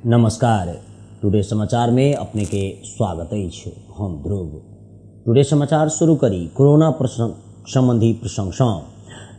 नमस्कार। टुडे समाचार में अपने के स्वागत अछि। हम ध्रुव। टुडे समाचार शुरू करी कोरोना संबंधी प्रसंग सँ।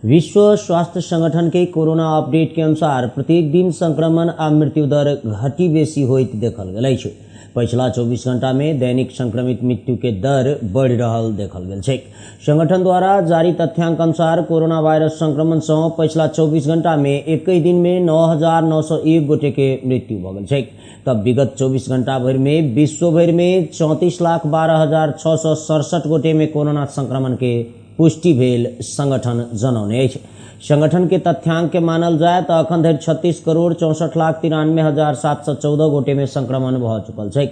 विश्व स्वास्थ्य संगठन के कोरोना अपडेट के अनुसार प्रत्येक दिन संक्रमण आ मृत्यु दर घटी बेसी होइत देखल गेल अछि। पछिला 24 घंटा में दैनिक संक्रमित मृत्यु के दर बढ़ि रहल देखल गेल छै। संगठन द्वारा जारी तथ्यांक अनुसार कोरोना वायरस संक्रमण सँ पछिला 24 घंटा में एक दिन में 9,901 गोटे के मृत्यु भऽ गेल छै। तब विगत 24 घंटा भरि में विश्व भरि में 34,12,667 गोटे में कोरोना संक्रमण के पुष्टि भेल संगठन जनौने अछि। संगठन के तथ्यांक के मानल जाय तऽ अखन धरि 36,64,93,714 गोटे में संक्रमण भऽ चुकल छै।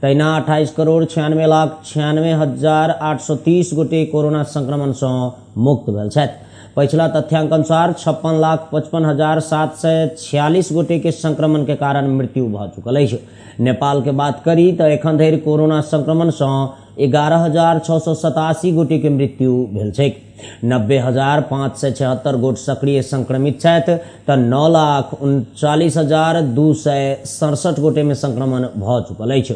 तहिना 28,96,96,830 गोटे कोरोना संक्रमण सँ मुक्त भेल छथि। पछिला तथ्यांक अनुसार 56,55,746 गोटे के संक्रमण के कारण मृत्यु भऽ चुकल अछि। नेपाल के बात करी तऽ एखन धरि कोरोना संक्रमण सँ 11,687 गोटे के मृत्यु भेल छै। 90,576 गोट सक्रिय संक्रमित छथि तऽ 9,39,267 गोटे में संक्रमण भऽ चुकल अछि।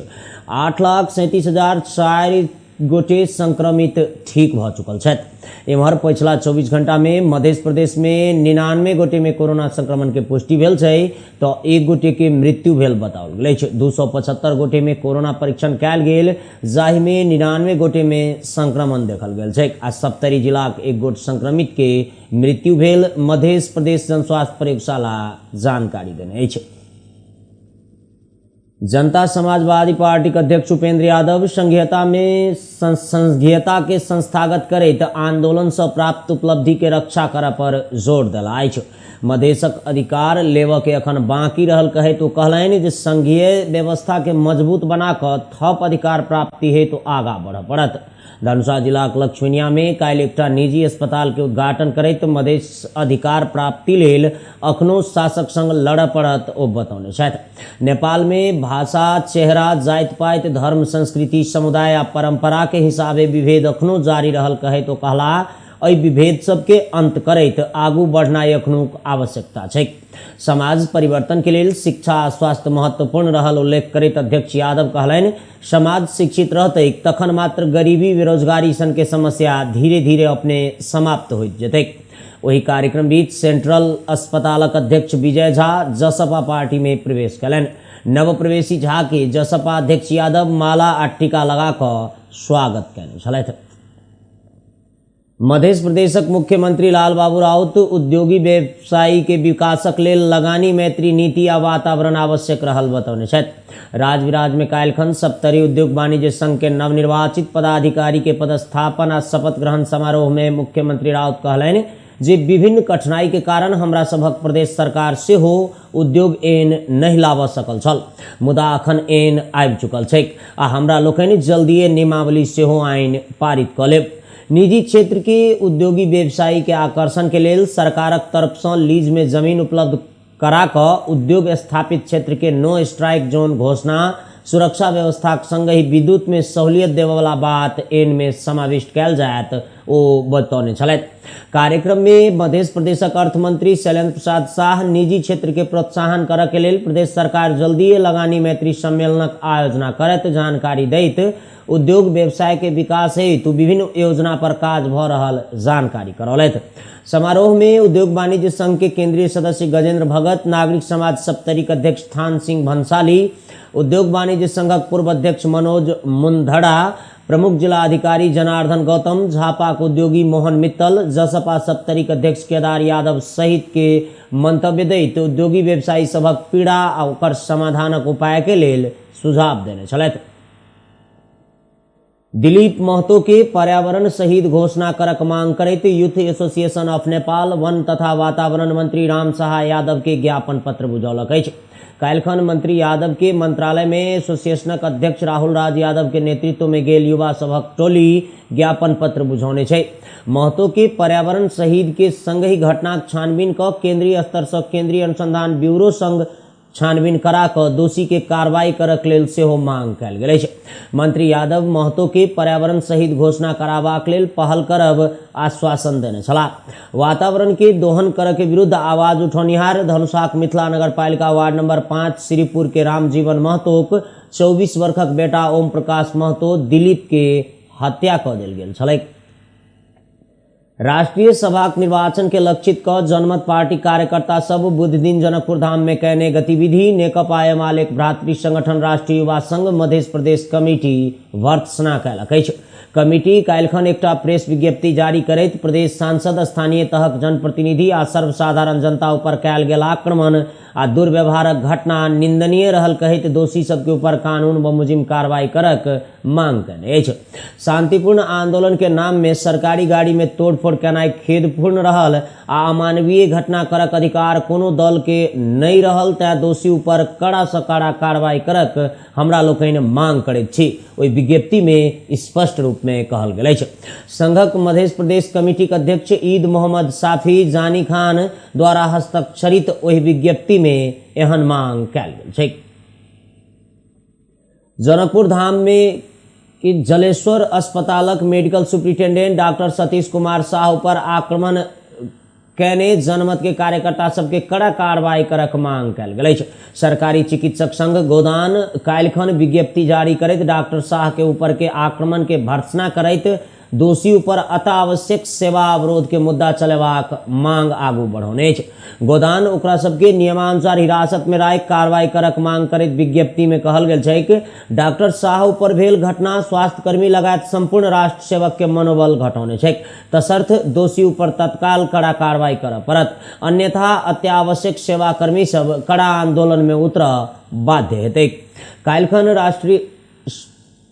8,37,004 गोटे संक्रमित ठीक भऽ चुकल छथि। एम्हर पछिला 24 घंटा में मध्य प्रदेश में 99 गोटे में कोरोना संक्रमण के पुष्टि भेल छै तऽ 1 गोटे के मृत्यु भेल बताओल गेल अछि। 275 गोटे में कोरोना परीक्षण कयल गेल, जाहि में 99 गोटे में संक्रमण देखल गेल छै आ सप्तरी जिलाक 1 गोट संक्रमित के मृत्यु भेल मध्य प्रदेश जनस्वास्थ्य प्रयोगशाला जानकारी देने अछि। जनता समाजवादी पार्टी के अध्यक्ष उपेंद्र यादव संघीयता में संघीयता के संस्थागत करैत आंदोलन से प्राप्त उपलब्धि के रक्षा करय पर जोर देला अछि। मधेशक अधिकार लेबऽ के अखन बाकी रहल कहैत ओ कहलनि जे संघीय व्यवस्था के मजबूत बना कऽ थप अधिकार प्राप्ति हेतु आगा बढ़य पड़त। धनुषा जिलाक लक्ष्मीनिया में काल्हि एकटा निजी अस्पताल के उद्घाटन करैत मधेश अधिकार प्राप्ति लेल अखनो शासक संग लड़य पड़त ओ बतौने छथि। नेपाल में भाषा, चेहरा, जाति पाति, धर्म, संस्कृति, समुदाय आ परंपरा के हिसाबे विभेद अखनो जारी रहल कहैत ओ कहला एहि विभेद सबके अंत करैत आगू बढ़नाइ अखनुक आवश्यकता छै। समाज परिवर्तन के लेल शिक्षा आ स्वास्थ्य महत्वपूर्ण रहल उल्लेख करैत अध्यक्ष यादव कहलनि समाज शिक्षित रहतै तखन मात्र गरीबी, बेरोजगारी सन के समस्या धीरे धीरे अपने समाप्त होइत जेतै। ओहि कार्यक्रम बीच सेंट्रल अस्पतालक अध्यक्ष विजय झा जसपा पार्टी में प्रवेश कयलनि। नवप्रवेशी झा के जसपा अध्यक्ष यादव माला आ टीका लगा कऽ स्वागत कयने छलथि। मध्य प्रदेशक मुख्यमंत्री लालबाबू राउत उद्योगी व्यवसायी के विकासक लेल लगानी मैत्री नीति आ वातावरण आवश्यक रहल बतौने छथि। राजविराज में काल्हिखन सप्तरी उद्योग वाणिज्य संघ के नवनिर्वाचित पदाधिकारी के पदस्थापन आ शपथ ग्रहण समारोह में मुख्यमंत्री राउत कहलनि जे विभिन्न कठिनाई के कारण हमरा सभक प्रदेश सरकार सेहो उद्योग एन नहि लाबऽ सकल छल, मुदा अखन एन आबि चुकल छै आ हमरा लोकनि जल्दिए नियमावली सेहो आइन पारित कऽ लेब। निजी क्षेत्र के उद्योगी व्यवसायी के आकर्षण के लेल सरकारक तरफ सँ लीज में जमीन उपलब्ध करा कऽ उद्योग स्थापित क्षेत्र के नो स्ट्राइक जोन घोषणा, सुरक्षा व्यवस्थाक संगहि विद्युत में सहूलियत देबयवला बात एन में समाविष्ट कयल जायत ओ बतौने छलथि। कार्यक्रम में मध्य प्रदेशक अर्थमंत्री शैलेंद्र प्रसाद शाह निजी क्षेत्र के प्रोत्साहन करय के लेल प्रदेश सरकार जल्दिए लगानी मैत्री सम्मेलनक आयोजना करत जानकारी दैत उद्योग व्यवसाय के विकास हेतु विभिन्न योजना पर काज भऽ रहल जानकारी करौलथि। समारोह में उद्योग वाणिज्य संघ के केंद्रीय सदस्य गजेंद्र भगत, नागरिक समाज सप्तरी के अध्यक्ष थान सिंह भंसाली, उद्योग वाणिज्य संघक पूर्व अध्यक्ष मनोज मुंधड़ा, प्रमुख जिला अधिकारी जनार्दन गौतम, झापाक उद्योगी मोहन मित्तल, जसपा सप्तरी के अध्यक्ष केदार यादव सहित के मंतव्य दैत उद्योगी व्यवसायी सभक पीड़ा आ ओकर समाधानक उपाय के लेल सुझाव देने छलथि। दिलीप महतो के पर्यावरण शहीद घोषणा करक मांग करैत यूथ एसोसिएशन ऑफ नेपाल वन तथा वातावरण मंत्री राम सहाय यादव के ज्ञापन पत्र बुझौलक अछि। काल्हिखन मंत्री यादव के मंत्रालय में एसोसिएशनक अध्यक्ष राहुल राज यादव के नेतृत्व में गेल युवा सभक टोली ज्ञापन पत्र बुझौने छै। महतो के पर्यावरण शहीद के संगहि घटनाक छानबीन कऽ केंद्रीय स्तर सँ केंद्रीय अनुसंधान ब्यूरो संग छानबीन करा कऽ दोषी के कार्रवाई करक लेल सेहो मांग कयल गेल अछि। मंत्री यादव महतो के पर्यावरण सहित घोषणा कराबाक लेल पहल करब आश्वासन देने छलाह। वातावरण के दोहन करऽ के विरुद्ध आवाज उठौनिहार धनुषाक मिथिला नगरपालिका वार्ड नंबर 5 श्रीपुर के रामजीवन महतोक 24 वर्षक बेटा ओम प्रकाश महतो दिलीप के हत्या कऽ देल गेल छलैक। राष्ट्रीय सभाक निर्वाचन के लक्षित क जनमत पार्टी कार्यकर्ता सब बुध दिन जनकपुर धाम में कयने गतिविधि नेकपा एमाले भ्रातृ संगठन राष्ट्रीय युवा संघ मध्य प्रदेश कमिटी भर्त्सना कयलक अछि। कमिटी काल्हिखन एकटा प्रेस विज्ञप्ति जारी करैत प्रदेश सांसद, स्थानीय तहक जनप्रतिनिधि आ सर्वसाधारण जनता ऊपर कयल गेल आक्रमण आ दुर्व्यवहारक घटना निंदनीय रहल कहैत दोषी सबके ऊपर कानून बमोजिम कार्रवाई करक मांग कयने अछि। शांतिपूर्ण आंदोलन के नाम में सरकारी गाड़ी में तोड़फोड़ केनाइ खेदपूर्ण रहल आ अमानवीय घटना करक अधिकार कोनो दल के नहि रहल, तैं दोषी ऊपर कड़ा सँ कड़ा कार्रवाई करक हमरा लोकनि मांग करैत छी, ओहि विज्ञप्ति में स्पष्ट रूप में कहल गेल अछि। संघक मध्य प्रदेश कमिटीक अध्यक्ष ईद मोहम्मद साफी जानी खान द्वारा हस्ताक्षरित ओहि विज्ञप्ति में एहन मांग कयल गेल छै। जनकपुर धाम में कि जलेश्वर अस्पतालक medical superintendent doctor Satish Kumar Sah पर आक्रमण कयने जनमत के कार्यकर्ता सबके कड़ा कार्रवाई करक मांग कयल गेल अछि। सरकारी चिकित्सक संघ गोदान काल्हिखन विज्ञप्ति जारी करैत डॉक्टर साह के ऊपर के आक्रमण के भर्त्सना करैत दोषी ऊपर अतावश्यक सेवा अवरोध के मुद्दा चलेबाक मांग आगू बढ़ौने अछि। गोदान ओकरा सबके नियमानुसार हिरासत में राखि कार्रवाई करक मांग करैत विज्ञप्ति में कहल गेल छै डॉक्टर साह ऊपर भेल घटना स्वास्थ्यकर्मी लगायत संपूर्ण राष्ट्र सेवक के मनोबल घटौने छै, तसर्थ दोषी ऊपर तत्काल कड़ा कार्रवाई करऽ पड़त, अन्यथा अत्यावश्यक सेवाकर्मी सब कड़ा आंदोलन में उतरऽ बाध्य हेतै। काल्हिखन राष्ट्रीय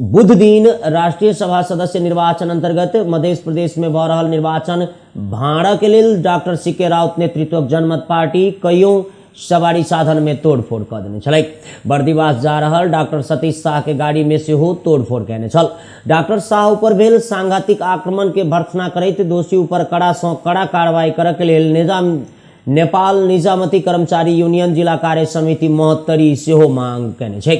बुध दिन राष्ट्रीय सभा सदस्य निर्वाचन अंतर्गत मध्य प्रदेश में भऽ रहल निर्वाचन भाड़ा के लेल डॉक्टर सी के राउत नेतृत्वक जनमत पार्टी कईयों सवारी साधन में तोड़फोड़ कऽ देने छलै। बर्दिवास जा रहल डॉक्टर सतीश साह के गाड़ी में सेहो तोड़फोड़ कयने छल। डॉक्टर साह ऊपर भेल सांघातिक आक्रमण के भर्त्सना करैत दोषी ऊपर कड़ा सँ कड़ा कार्रवाई करऽ के लेल नेपाल निजामती कर्मचारी यूनियन जिला कार्य समिति महोत्तरी सेहो मांग कयने छै।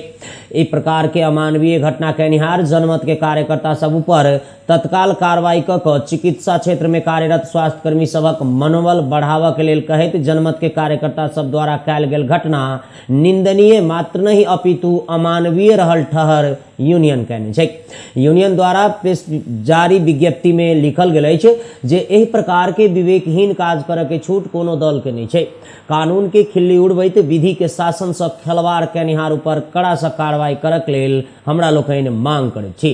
एहि प्रकार के अमानवीय घटना कयनिहार जनमत के कार्यकर्ता सब ऊपर तत्काल कार्रवाई कऽ कऽ चिकित्सा क्षेत्र में कार्यरत स्वास्थ्यकर्मी सबक मनोबल बढ़ाबऽ के लेल कहैत जनमत के कार्यकर्ता सब द्वारा कयल गेल घटना निंदनीय मात्र नहि अपितु अमानवीय रहल ठहर यूनियन कयने छै। यूनियन द्वारा प्रेस जारी विज्ञप्ति में लिखल गेल अछि जे एहि प्रकार के विवेकहीन काज करऽ के छूट कोनो दल के नहि छै। कानून के खिल्ली उड़बैत विधि के शासन सँ खेलवाड़ कयनिहार ऊपर कड़ा सँ कार्रवाई करक लेल हमरा लोकनि मांग करैत छी।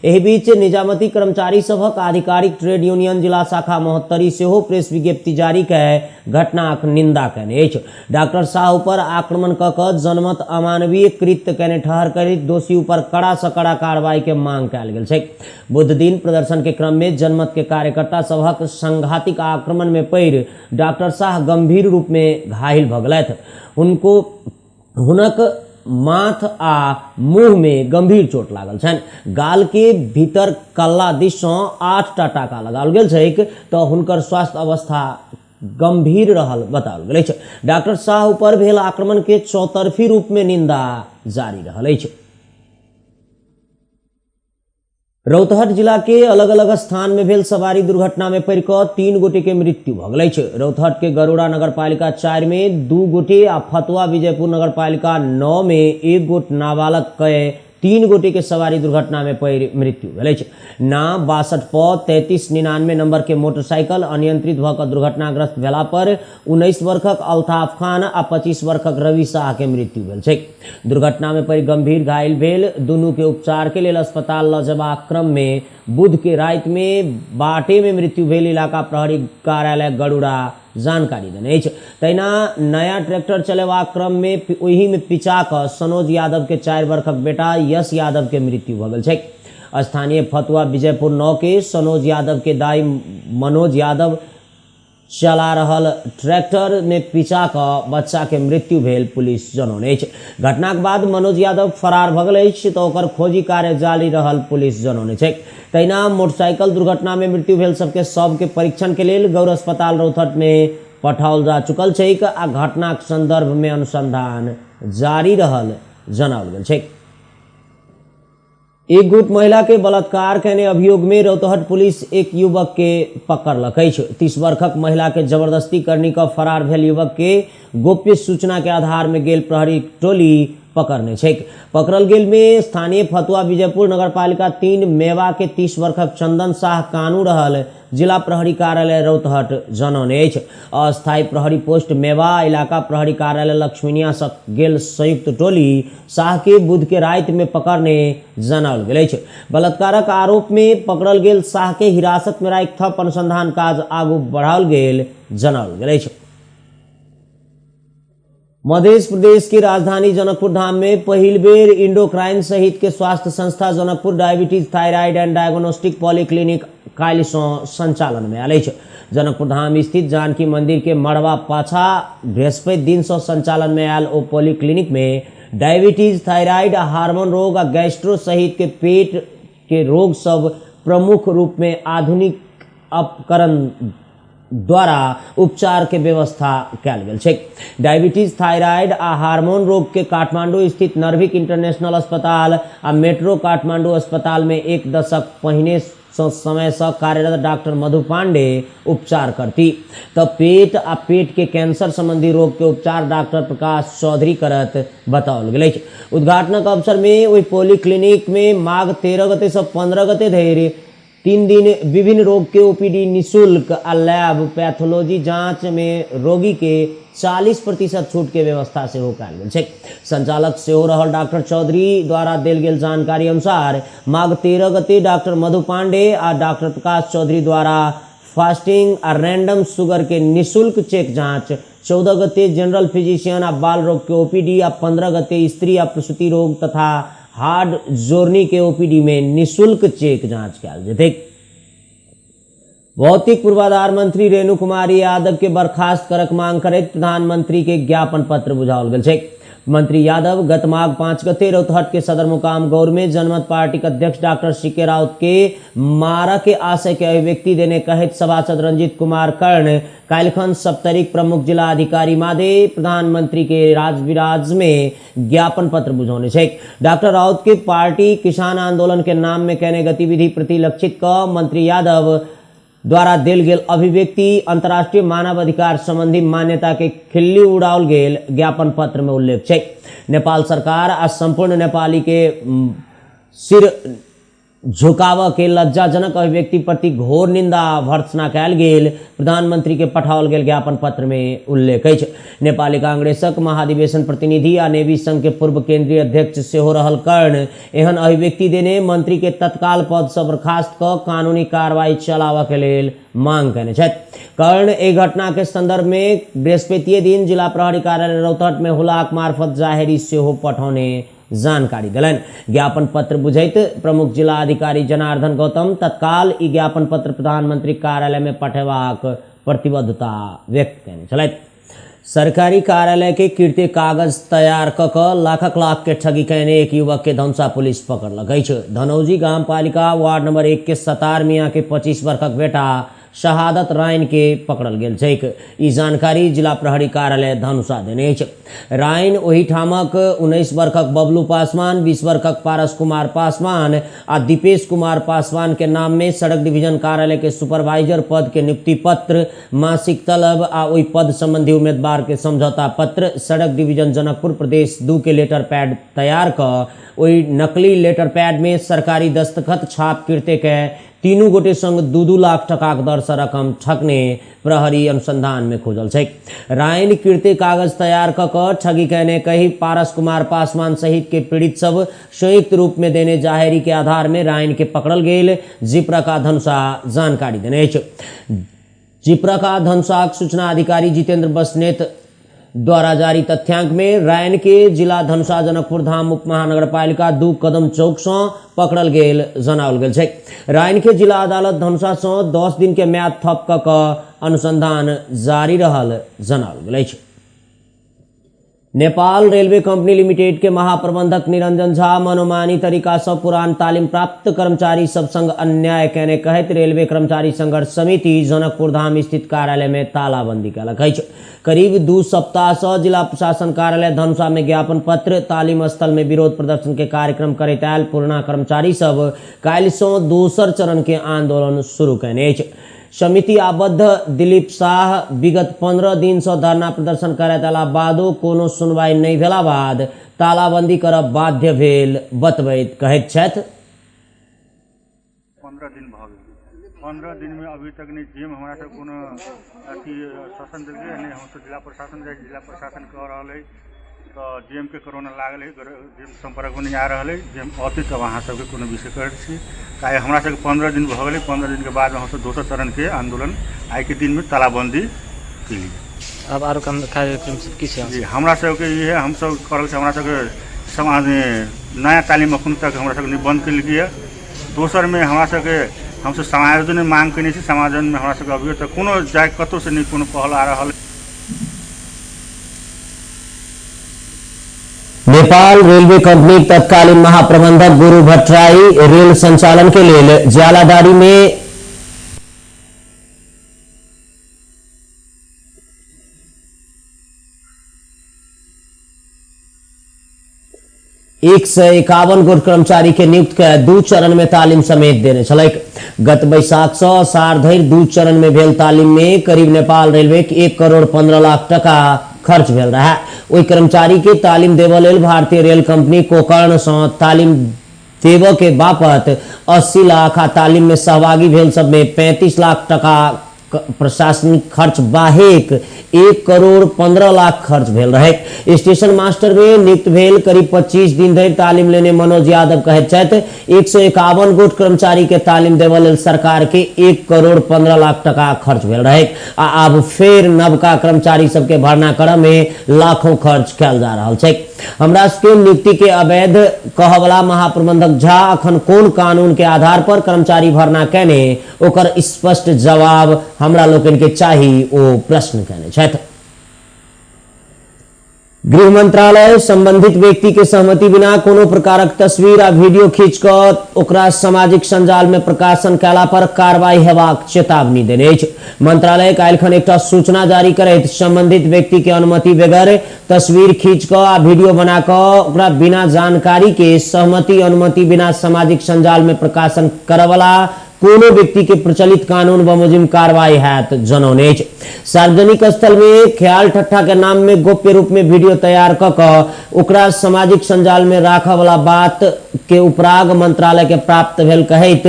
एहि बीच निजामती कर्मचारी सभक आधिकारिक ट्रेड यूनियन जिला शाखा महोत्तरी सेहो प्रेस विज्ञप्ति जारी कय घटनाक निंदा कयने अछि। डॉक्टर साह ऊपर आक्रमण कऽ कऽ जनमत अमानवीय कृत्य कयने ठहर करैत दोषी ऊपर कड़ा सँ कड़ा कार्रवाई के मांग कयल गेल छै। बुध दिन प्रदर्शन के क्रम में जनमत के कार्यकर्ता सभक सांघातिक आक्रमण में पड़ि डॉक्टर साह गंभीर रूप में घायल भऽ गेलथि। हुनक माथ आ मुँह में गंभीर चोट लागल छनि। गाल के भीतर कल्ला दिस सँ 8टा टाका लगाओल गेल छैक तऽ हुनकर स्वास्थ्य अवस्था गंभीर रहल बताओल गेल अछि। डॉक्टर साह ऊपर भेल आक्रमण के चौतरफी रूप में निंदा जारी रहल अछि। रौतहट जिला के अलग अलग स्थान में भेल सवारी दुर्घटना में पड़ि कऽ 3 गोटे के मृत्यु भऽ गेल अछि। रौतहट के गरुड़ा नगरपालिका 4 में 2 गोटे आ फतुआ विजयपुर नगरपालिका 9 में 1 गोट नाबालग के 3 गोटे के सवारी दुर्घटना में पड़ि मृत्यु भेल अछि। ना 62 प 3399 नंबर के मोटरसाइकिल अनियंत्रित भऽ कऽ दुर्घटनाग्रस्त भेला पर 19 वर्षक अल्ताफ खान आ 25 वर्षक रवि शाह के मृत्यु भेल छै। दुर्घटना में पड़ि गंभीर घायल भेल दुनू के उपचार के लेल अस्पताल लऽ जेबाक क्रम में बुध के राति में बाटे में मृत्यु भेल इलाका प्रहरी कार्यालय गरुड़ा जानकारी देने अछि। तहिना नया ट्रैक्टर चलेबाक क्रम में ओहि में पिचा कऽ सनोज यादव के 4 वर्षक बेटा यश यादव के मृत्यु भऽ गेल छै। स्थानीय फतुआ विजयपुर 9 के सनोज यादव के दाई मनोज यादव चला रहल ट्रैक्टर में पिचा कऽ बच्चा के मृत्यु भेल पुलिस जनौने अछि। घटनाक बाद मनोज यादव फरार भऽ गेल अछि तऽ ओकर खोजी कार्य जारी रहल पुलिस जनौने छै। तहिना मोटरसाइकिल दुर्घटना में मृत्यु भेल सबके शव के परीक्षण के लेल गौर अस्पताल रौतहट में पठाओल जा चुकल छैक आ घटनाक संदर्भ में अनुसंधान जारी रहल जनाओल गेल छै। एक गुट महिला के बलात्कार केने अभियोग में रौतहट पुलिस एक युवक के पकड़लक अछि। 30 वर्षक महिला के जबरदस्ती करनी क फरार भेल युवक के गोप्य सूचना के आधार में गेल प्रहरी टोली पकड़ने छै। पकड़ल गेल में स्थानीय फतुआ विजयपुर नगरपालिका 3 मेवा के 30 वर्षक चंदन शाह कानू रहल जिला प्रहरी कार्यालय रौतहट जनौने अछि। अस्थायी प्रहरी पोस्ट मेवा इलाका प्रहरी कार्यालय लक्ष्मीनिया सँ गेल संयुक्त टोली शाह के बुध के राति में पकड़ने जनाओल गेल अछि। बलात्कारक आरोप में पकड़ल गेल शाह के हिरासत में राखि थप अनुसंधान काज आगू बढ़ाओल गेल जनाओल गेल अछि। मध्य प्रदेश की राजधानी जनकपुर धाम में पहिल बेर इंडोक्राइन सहित के स्वास्थ्य संस्था Janakpur diabetes thyroid and diagnostic polyclinic काल्हि सँ संचालन में आयल अछि। जनकपुर धाम स्थित जानकी मंदिर के मड़वा पाछा बृहस्पति दिन सँ संचालन में आयल ओ पॉलीक्लिनिक में डायबिटीज, थायराइड, हार्मोन रोग आ गैस्ट्रो सहित के पेट के रोग सब प्रमुख रूप में आधुनिक उपकरण द्वारा उपचार के व्यवस्था कयल गेल छै। डायबिटीज, थायराइड आ हार्मोन रोग के काठमांडू स्थित नर्विक इंटरनेशनल अस्पताल आ मेट्रो काठमांडू अस्पताल में एक दशक पहिने समय से कार्यरत डॉक्टर मधु पांडे उपचार करती त पेट आ पेट के कैंसर संबंधी रोग के उपचार डॉक्टर प्रकाश चौधरी करत बताओल गेल अछि। उद्घाटनक अवसर में ओहि पॉलीक्लिनिक में माघ 13 गते से 15 गते धरि 3 दिन विभिन्न रोग के ओपीडी निःशुल्क आ लैब पैथोलॉजी जांच में रोगी के 40% छूट के व्यवस्था सेहो कयल गेल छै। संचालक सेहो रहल डॉक्टर चौधरी द्वारा देल गेल जानकारी अनुसार माघ 13 गते डॉक्टर मधु पांडे आ डॉक्टर प्रकाश चौधरी द्वारा फास्टिंग आ रैंडम शुगर के निःशुल्क चेक जांच, 14 गते जनरल फिजिशियन आ बाल रोग के ओपीडी आ 15 गते स्त्री आ प्रसूति रोग तथा हार्ड जोड़नी के ओपीडी में निःशुल्क चेक जांच कयल जेतै। भौतिक पूर्वाधार मंत्री रेणु कुमारी यादव के बर्खास्त करक मांग करैत प्रधानमंत्री के ज्ञापन पत्र बुझाओल गेल छै। मंत्री यादव गत माघ 5 गते रौतहट के सदर मुकाम गौर में जनमत पार्टी के अध्यक्ष डॉक्टर सी.के. राउत के मारा के आशय के अभिव्यक्ति देने कहैत सभासद रंजीत कुमार कर्ण काल्हिखन सप्तरीक प्रमुख जिला अधिकारी मादे प्रधानमंत्री के राजविराज में ज्ञापन पत्र बुझौने छै। डॉक्टर राउत के पार्टी किसान आंदोलन के नाम में केने गतिविधि प्रति लक्षित क मंत्री यादव द्वारा देल गेल अभिव्यक्ति अंतर्राष्ट्रीय मानवाधिकार संबंधी मान्यता के खिल्ली उड़ाओल गेल ज्ञापन पत्र में उल्लेख छै। नेपाल सरकार आ संपूर्ण नेपाली के सिर झुकाव के लज्जाजनक अभिव्यक्ति प्रति घोर निंदा भर्त्सना कयल गेल प्रधानमंत्री के पठाओल गेल ज्ञापन पत्र में उल्लेख अछि। नेपाली कांग्रेसक महाधिवेशन प्रतिनिधि आ नेवी संघ के पूर्व केंद्रीय अध्यक्ष सेहो रहल कर्ण एहन अभिव्यक्ति देने मंत्री के तत्काल पद सँ बर्खास्त क कानूनी कार्रवाई चलाबऽ के लेल मांग कयने छथि। कर्ण एहि घटना के संदर्भ में बृहस्पतिये दिन जिला प्रहरी कार्यालय रौतहट में हुलाक मार्फत जाहेरी सेहो पठौने जानकारी देलनि। ज्ञापन पत्र बुझैत प्रमुख जिला अधिकारी जनार्दन गौतम तत्काल ई ज्ञापन पत्र प्रधानमंत्री कार्यालय में पठेबाक प्रतिबद्धता व्यक्त कयने छलथि। सरकारी कार्यालय के कीर्ति कागज तैयार क क लाखक लाख के ठगी कयने एक युवक के धनुषा पुलिस पकड़लक अछि। धनौजी गामपालिका वार्ड नंबर 1 के सतार मियाँ के 25 वर्षक बेटा शहादत राइन के पकड़ल गेल छैक। ई जानकारी जिला प्रहरी कार्यालय धनुषा देने अछि। राइन ओहिठामक 19 वर्षक बबलू पासवान, 20 वर्षक पारस कुमार पासवान आ दीपेश कुमार पासवान के नाम में सड़क डिवीजन कार्यालय के सुपरवाइजर पद के नियुक्ति पत्र, मासिक तलब आ ओहि पद संबंधी उम्मीदवार के समझौता पत्र सड़क डिवीजन जनकपुर प्रदेश 2 के लेटर पैड तैयार क ओहि नकली लेटर पैड में सरकारी दस्तखत छाप कृत्य के तीनू गोटे संग 2-2 लाख टकाक दर से रकम ठकने प्रहरी अनुसंधान में खोजल छै। राइन कीर्ति कागज तैयार क क ठगी कयने कही पारस कुमार पासवान सहित के पीड़ित सब संयुक्त रूप में देने जाहेरी के आधार में राइन के पकड़ल गेल जिप्रका धनुषा जानकारी देने अछि। जिप्रका धनुषाक सूचना अधिकारी जितेंद्र बस्नेत द्वारा जारी तथ्यांक में रायन के जिला धनुषा जनकपुर धाम उप महानगरपालिका 2 कदम चौक से पकड़ल गेल जनाओल गेल छै। रायन के जिला अदालत धनुषा से 10 दिन के म्याद थप क अनुसंधान जारी रहल जनाओल गेल अछि। नेपाल रेलवे कंपनी लिमिटेड के महाप्रबंधक निरंजन झा मनोमानी तरीका से पुरान तालीम प्राप्त कर्मचारी सब संग अन्याय केने कहैत रेलवे कर्मचारी संघर्ष समिति जनकपुर धाम स्थित कार्यालय में तालाबंदी कयलक अछि। करीब 2 सप्ताह से जिला प्रशासन कार्यालय धनुषा में ज्ञापन पत्र तालीम स्थल में विरोध प्रदर्शन के कार्यक्रम करैत आयल पुराना कर्मचारी सब काल्हि से दोसर चरण के आंदोलन शुरू केने अछि। समिति आबद्ध दिलीप शाह विगत 15 दिन से धरना प्रदर्शन करैत अयला बादो कोनो सुनवाई नहि भेला बाद तालाबंदी करब बाध्य भेल बतबैत कहैत छथि। 15 दिन भऽ गेल। 15 दिन में अभी तक नहीं जेम हमरा सब कोनो अथी शासन देलकै, नहि हमसब जिला प्रशासन जाइ, जिला प्रशासन कह रहल है तऽ जेम के कोरोना लागल है, जेम संपर्क में नहीं आ रहल है, जेम अथी तब अहाँ सबके कोनो विषय करै छी। आइ हमरा सबके 15 दिन भऽ गेलै। 15 दिन के बाद हमसब दोसर चरण के आंदोलन आइ के दिन में तालाबंदी केलियै। आब आरो कार्यक्रम सब की छै? जी हमरा सबके इहे हमसब करल छै। हमरा सबके समाज में नया तालीम अखन तक हमरा सबके नहि बंद केलकै। दोसर में हमरा सबके हमसब समाजो ने मांग केने छी, समाजन में हमरा सबके अभियो तक कोनो जाय कतौ से नहि कोनो पहल आ रहल। नेपाल रेलवे कंपनी तत्कालीन महाप्रबंधक गुरु भट्टराई रेल संचालन के लेल ज्यालादारी में 151 गोट कर्मचारी के नियुक्त के 2 चरण में तालीम समेत देने छलैक। गत बैसाख से असार धरि 2 चरण में भेल तालीम में करीब नेपाल रेलवे के 1 करोड़ 15 लाख टका खर्च भेल रहा। ओहि कर्मचारी के तालीम देबऽ लेल भारतीय रेल कंपनी कोकर्ण से तालीम देबऽ के बापत 80 लाख आ तालीम में सहभागी भेल सब में 35 लाख टका प्रशासनिक खर्च बाहेक 1 करोड़ 15 लाख खर्च भेल रहे। स्टेशन मास्टर में नियुक्त भेल करीब 25 दिन धरि तालीम लेने मनोज यादव कहैत छथि 151 गोट कर्मचारी के तालीम देबऽ लेल सरकार के 1 करोड़ 15 लाख टका खर्च भेल रहे आ आब फेर नवका कर्मचारी सबके भर्ना करऽ में लाखों खर्च कयल जा रहल छै। हमरा सबके नियुक्ति के अवैध कहवला महाप्रबंधक झा अखन कोन कानून के आधार पर कर्मचारी भर्ना केने ओकर स्पष्ट जवाब हमरा लोकनि के चाही, ओ प्रश्न केने छथि। गृह मंत्रालय संबंधित व्यक्ति के सहमति बिना कोनो प्रकारक तस्वीर आ वीडियो खींच कऽ ओकरा सामाजिक संजाल में प्रकाशन कयला पर कार्रवाई हेबाक चेतावनी देने अछि। मंत्रालय काल्हिखन एकटा सूचना जारी करैत संबंधित व्यक्ति के अनुमति बगैर तस्वीर खींच कऽ आ वीडियो बना कऽ ओकरा बिना जानकारी के सहमति अनुमति बिना सामाजिक संजाल में प्रकाशन करवला कोनो व्यक्ति के प्रचलित कानून बमोजिम कार्रवाई हैत जनौने अछि। सार्वजनिक स्थल में ख्याल ठट्ठा के नाम में गोप्य रूप में वीडियो तैयार क कऽ ओकरा सामाजिक संजाल में राखऽ वाला बात के उपराग मंत्रालय के प्राप्त भेल कहैत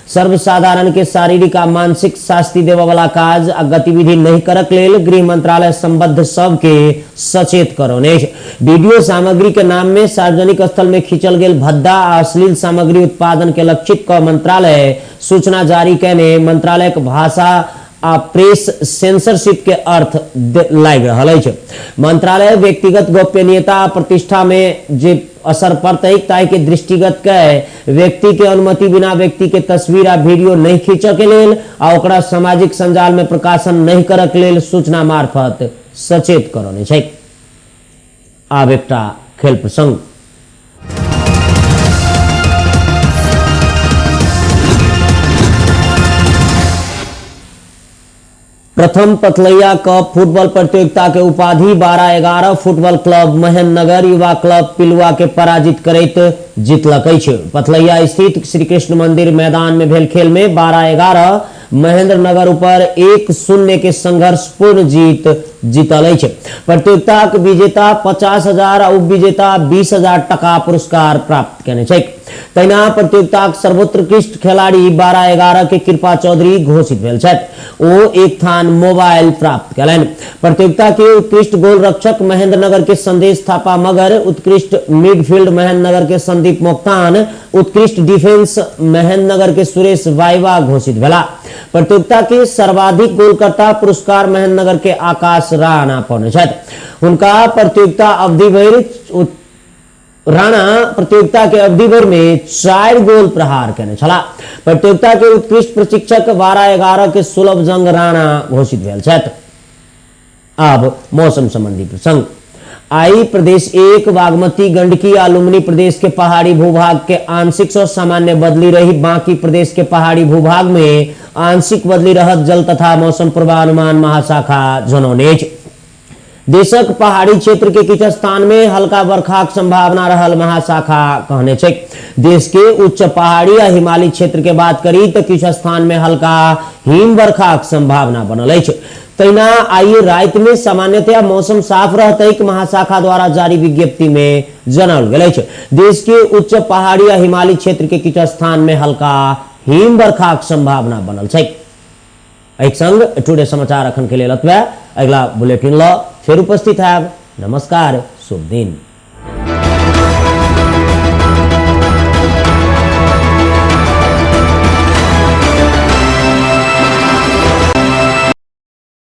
सर्वसाधारण के शारीरिक आ मानसिक शास्ति देबऽ वाला काज आ गतिविधि नहीं करक लेल गृह मंत्रालय संबद्ध सबके सचेत करौने अछि। वीडियो सामग्री के नाम में सार्वजनिक स्थल में खींचल गेल भद्दा आ अश्लील सामग्री उत्पादन के लक्षित क मंत्रालय सूचना जारी केने मंत्रालय के भाषा आ प्रेस सेंसरशिप के अर्थ लागि रहल अछि। मंत्रालय व्यक्तिगत गोपनीयता आ प्रतिष्ठा में जे असर पड़तै ताहि के दृष्टिगत के व्यक्ति के अनुमति बिना व्यक्ति के तस्वीर आ वीडियो नहीं खींचऽ के लेल आ ओकरा सामाजिक संजाल में प्रकाशन नहीं करऽ के लेल सूचना मार्फत सचेत करौने छै। आब एकटा खेल प्रसंग। प्रथम पथलैया कप फुटबॉल प्रतियोगिता के उपाधि 12-11 फुटबॉल क्लब महेंद्रनगर युवा क्लब पिलुआ के पराजित करैत जीतलक अछि। पथलैया स्थित श्री कृष्ण मंदिर मैदान में भेल खेल में 12-11 महेंद्रनगर ऊपर 1-0 के संघर्षपूर्ण जीत जीतल अछि। प्रतियोगिता के विजेता 50,000 आ उपविजेता 20,000 टका पुरस्कार प्राप्त केने छै। तहिना प्रतियोगिताक सर्वोत्कृष्ट खिलाड़ी 12-11 के कृपा चौधरी घोषित भेल छथि। ओ एक थान मोबाइल प्राप्त कयलनि। प्रतियोगिता के उत्कृष्ट गोल रक्षक महेंद्रनगर के संदेश थापा मगर, उत्कृष्ट मिडफील्ड महेंद्रनगर के संदीप मोक्तान, उत्कृष्ट डिफेंस महेंद्रनगर के सुरेश वाइवा घोषित भेला। प्रतियोगिता के सर्वाधिक गोलकर्ता पुरस्कार महेंद्रनगर के आकाश राणा पौने छथि। हुनका प्रतियोगिता अवधि भरि राणा प्रतियोगिता के अवधि भर में 4 गोल प्रहार केने छला। प्रतियोगिता के उत्कृष्ट प्रशिक्षक 12-11 के सुलभ जंग राणा घोषित भेल छथि। आब मौसम संबंधी प्रसंग। आई प्रदेश 1 बागमती, गंडकी आ लुम्बिनी प्रदेश के पहाड़ी भूभाग के आंशिक से सामान्य बदली रही। बाकी प्रदेश के पहाड़ी भूभाग में आंशिक बदली रहत जल तथा मौसम पूर्वानुमान महाशाखा जनौने अछि। देशक पहाड़ी क्षेत्र के किछु स्थान में हल्का बरखाक संभावना रहल महाशाखा कहने छै। देश के उच्च पहाड़ी आ हिमालयी क्षेत्र के बात करी तऽ किछु स्थान में हल्का हिम बरखाक संभावना बनल अछि। तहिना आइए राति में सामान्यतया मौसम साफ रहतैक महाशाखा द्वारा जारी विज्ञप्ति में जनाओल गेल अछि। देश के उच्च पहाड़ी आ हिमालयी क्षेत्र के किछु स्थान में हल्का हिम बरखाक संभावना बनल छै। एहि संग टुडे समाचार अखन के लेल एतबे। अगिला बुलेटिन ल फेर उपस्थित हैब। नमस्कार, शुभ दिन।